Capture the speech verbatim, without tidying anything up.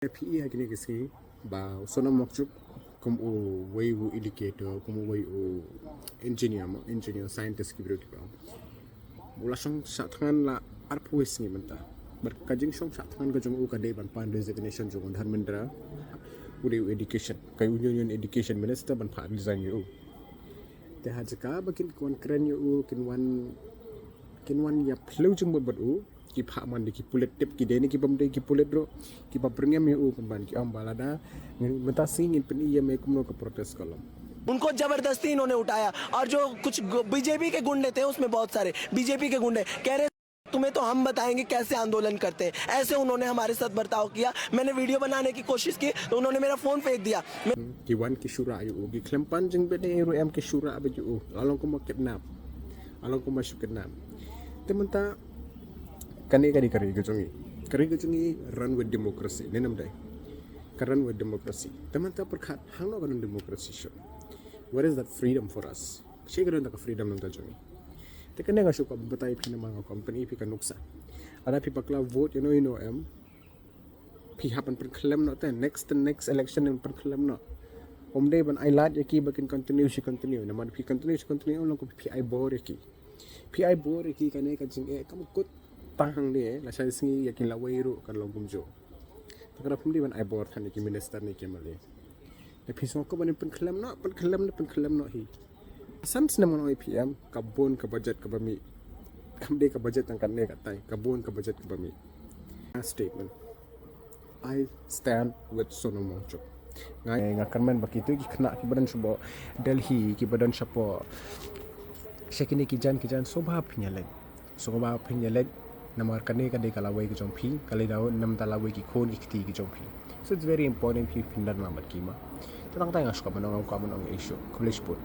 Phi i ha kine ki sngi ba u Sonam Wangchuk kum uwei u educator, kum uwei u engineer, mo engineer, scientist ki briew ki ba u la shong shah thngan la arphew sngi mynta. Bad ka jingshong shah thngan ka jong u ka dei ban pan resignation jong u Dharmendra, u dei u education, ka union education minister, ban pan resign ïa u. Te ha jaka ba kin wan kren ïa u, kin wan kin wan ïa phliew jingmut bad u, ki phah man da ki pulit tip, ki dei ne ki bym dei ki pulit ruh, ki ba pyrngem ïa u pynban, ki ong ba lada mynta sngi ngin pyni ïa me kumno ka protest ka long. उनको जबरदस्ती इन्होंने उठाया। और जो कुछ बीजेपी के गुंडे थे, उसमें बहुत सारे बीजेपी के गुंडे कह रहे, तुम्हें तो हम बताएंगे कैसे आंदोलन करते हैं। ऐसे उन्होंने हमारे साथ बर्ताव किया। मैंने वीडियो बनाने की कोशिश की तो उन्होंने मेरा फोन फेंक दिया। Ki wan ki shura ïa u, ki khlem pan jingbit ïa u ruh em, ki shura bad ïa u, la long kumba kidnap, la long kumba shu kidnap. Te mynta kane ka dei ka ri ka jong ngi, ka ri ka jong ngi run with democracy, ne nam dei ka run with democracy. Te mynta pyrkhat hangno ka don democracy shuh? Where is that freedom for us? Shi ka don ka freedom nangta jong ngi. Te kane nga shu kwah batai phi namar nga company phi ka nuksa. Lada phi bakla vote ïa no ïa no em, phi hap ban pynkhlem noh te, next, the next election ban pynkhlem noh. Ym dei ban ai lad ïa ki ba kin continue shi continue. Namar phi continue shi continue, ym long kumba phi ai bor ïa ki. Phi ai bor ïa ki, kane ka jingeh kam kut tang hangne, lashai sngi ïa ki lawei ruh kan long kumjuh. Te ka dei ban ai bor than ïa ki minister ne ki M L A. Te phi sngewkmen ban pynkhlem noh, pynkhlem ne pynkhlem noh hi. San snem ngan ong ïa phi em, ka bun ka budget kaba mih. Kam dei ka budget tang katne katai, ka bun ka budget kaba mih. A statement. I stand with Sonam Wangchuk. Nga, nga kyrmen ba kito ki khynnah kiba don shapoh Delhi, kiba don shapoh sha kine ki jan ki jan, sngewbha phin ïaleit. Sngewbha phin ïaleit. Namar kane ka dei ka lawei ka jong phi, ka la dei namar ka lawei ki khun ki kti ki jong phi. So it's very important phi phin don lang bad ki ma. Te tang tang nga shu kwah ban ong, kwah ban ong ïa u shuh. Khublei shibun.